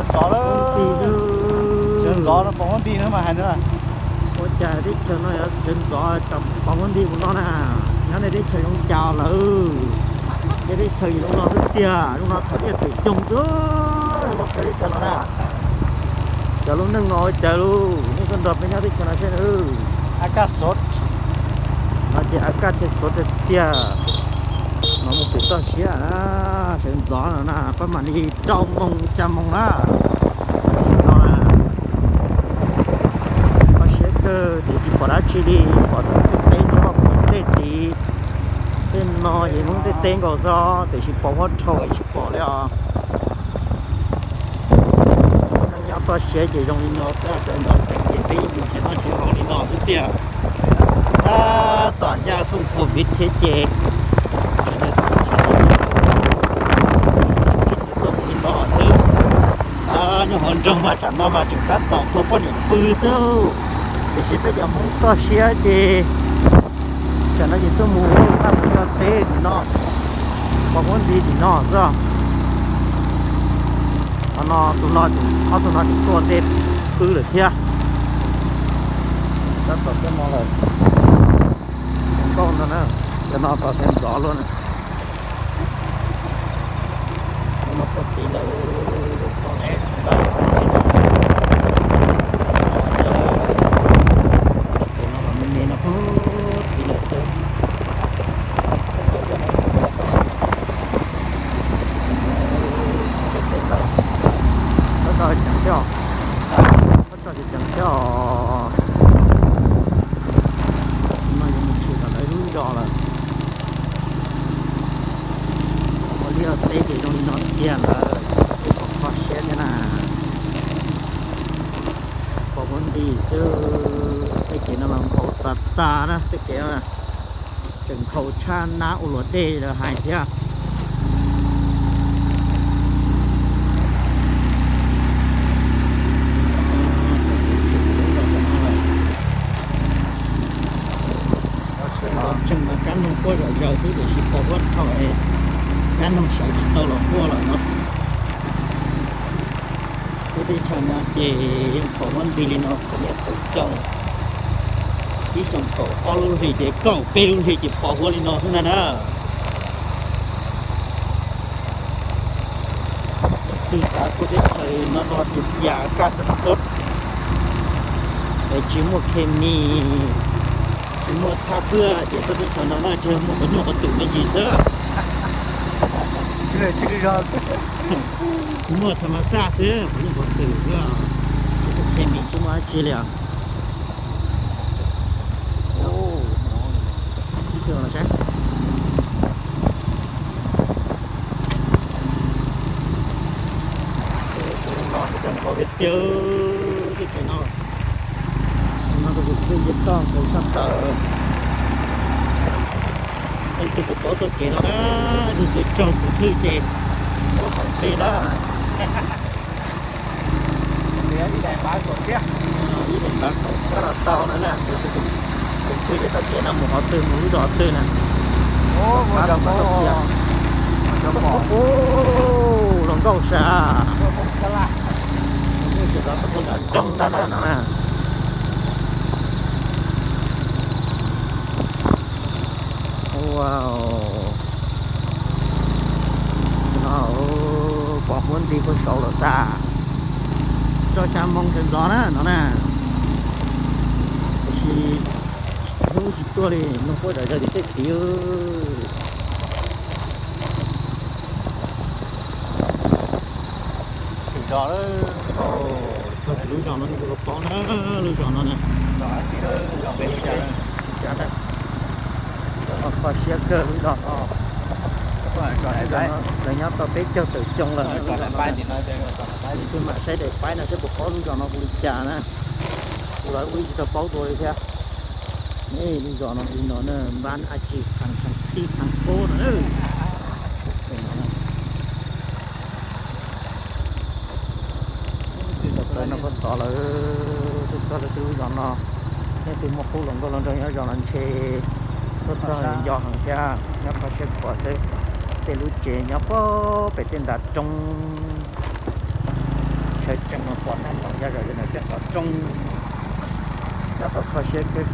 Ntxov, sawv ntxov no pom muab nti no mas hais na. Ua cas teb chaws no yuav sawv ntxov pom muab nti kuv no na? Nyob nej teb chaws zoo cas lawm? Nyob teb chaws zoo no xwb tiag, zoo no thaum ib tawm xyoo xwb, teb chaws no na. Cov lub neej no ua cas lub neej tuaj nrog peb nyob teb chaws no seb na. Ab kaj xov, no ces ab kaj thiaj xov tiag tiag. No mus pem toj siab na, sawv ntxov no na, pab mam li rau moos xya moos na. No na, kho siab kawg tias tsis pom dab tsi li, pom tej teb nyob tej tid. Tej no ces Hmoob tej teb nkaus xwb tiam sis pos huab dhau tsis pom li os. Nyob toj siab ces zoo li no xwb, sawv ntxov ces peb yeej mus tsis noj tsis haus li no xwb tiag. Tab tom ncaj xyoo covid thiab ces tsis tuaj mus li no xwb. Nyob hauv nroog mas tsam no mas tseem tab tom tuaj poj niam pw xwb, tiam sis peb cov Hmoob toj siab ces tsam no ces tuaj mus ua paj mus cog teb tim no, pos huab nti tim no xwb. Qhov no tus no, ob tug no tseem tuaj tej pw lawm thiab. Tab tom tuaj no lawm. Zoo nkauj ntag na, cov no tau sawv ntxov luaj na. Tab tom ceev thiab os. Tab tom ceev thiab os. No yuav mus tshwm tom lawv lub zos lawm. Ua liaj teb ces zoo li no tiag lawm, pom kho siab thiab na. Pos huab nti xwb, tej kev no los nkhaus tas tas na, tej kev no tseem nkhaus tshaj nab ua luam dej lawv hais thiab. Tseem mas kab noog quaj zom zaws xwb tiam sis pos huab dhau, kab noog sawv tsis tau los quaj lawm no. Lub teb chaws no ces yeej pos huab nti li no thaum ib tawm xyoo, ib xyoo thaum ob lub hlis ces kaum peb lub hlis ces pos huab li no xwb ntag na. Twb xav tuaj teb chaws no no tsis cas kaj xeem xub es tsis muaj khes mis, tsis muaj thaj pwg ces tuaj teb chaws no no tsis muaj qhov nyuj qhov twm me ntsis xwb. Muaj tha ma xaj xwb, qhov nyuj qhov twm xwb, tsis muaj khes mis tsis muaj dab tsi li os. Tus no tseem nkaus tiag tiag, tus no, tus no tus thwj nce toj nkaus sab tawm. Tus kuv paub txoj kev no, tus twg raug tus thwj ces muab qhov plig na. Ib daim npav kaum txhiab los tau no na. Tus thwj ces txoj kev no mus qhov twg mus lub zos twg na. Los nkauj sas. Nram roob ntag no na. Wow. No pos huab nti puag saud lawm tas. Tso xya moo sawv ntxov na no na. Tiam sis hnub tsis tuaj li, no quaj zom zaws tim tej tid. Txog lub zos no nej puas paub na, lub zos no na. Kho siab kawg lub zos no. Lawv nyob tau peb caug tawm xyoo lawm. Tus twg mam saib daim paib no saib puas paub lub zos no hu li cas na. Kuv los kuj tsis tau paub dua li thiab. Lub zos no li no na, npab a tsis khav khav tij khav kub no. Tawm plaws no koj tod lawm, twb txog lawv twb lub zos no. Nej twb muaj qub hluas nkauj hluas nraug nyob zos no ntshe tuaj txog nco heev thiab, nyob kho siab khuav xwb. Tej lub tsev nyob puag pem tej nram roob. Tseem mus pom nag ntaum ya zom zaws no thiab tau roob, tau kho siab kawg.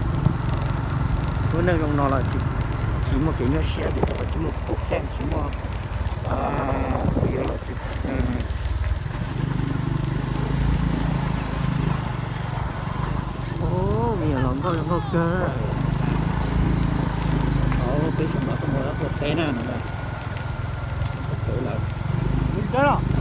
Lub neej zoo no los tsis muaj kev nyuaj siab li, tsis muaj kub keej, tsis muaj kuv yuav los tsis. Me nyuam hluas nkauj zoo nkauj kawg. Thaum peb xyoo no tuaj mus ua teb na no, ua teb lawm.